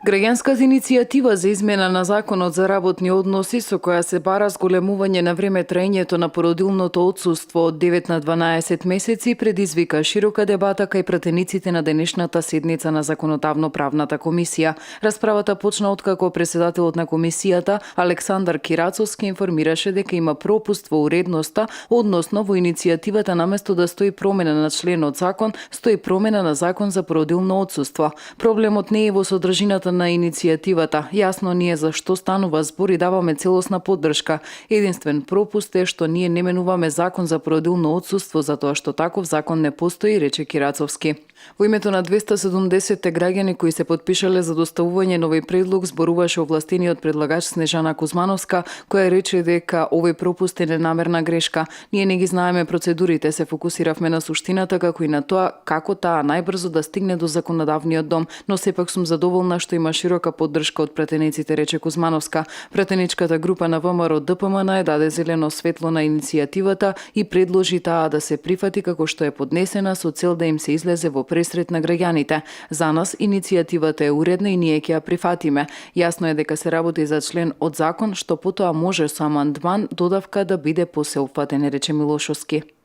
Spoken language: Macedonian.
Граѓанската иницијатива за измена на законот за работни односи со која се бара зголемување на време траењето на породилното отсуство од 9 на 12 месеци предизвика широка дебата кај пратениците на денешната седница на Законодавно-правната комисија. Расправата почна откако председателот на комисијата Александар Кирацовски информираше дека има пропуст во уредноста, односно во иницијативата наместо да стои промена на членот закон, стои промена на закон за породилно отсуство. Проблемот не е во содржината на иницијативата. Јасно ни е за што станува збор и даваме целосна поддршка. Единствен пропуст е што ние не менуваме закон за породилно отсуство затоа што таков закон не постои, рече Кирацовски. Во името на 270 граѓани кои се потпишале за доставување на овој предлог зборуваше овластениот предлагач Снежана Кузмановска, која рече дека овој пропуст е ненамерна грешка. Ние не ги знаеме процедурите, се фокусиравме на суштината како и на тоа како таа најбрзо да стигне до законодавниот дом, но сепак сум задоволна што има широка поддршка од пратениците, рече Кузмановска. Пратеничката група на ВМРО ДПМН даде зелено светло на иницијативата и предложи таа да се прифати како што е поднесена со цел да им се излезе во пресрет на граѓаните. За нас иницијативата е уредна и ние ќе ја прифатиме. Јасно е дека се работи за член од закон што потоа може со амандман додавка да биде посеопфатен, рече Милошовски.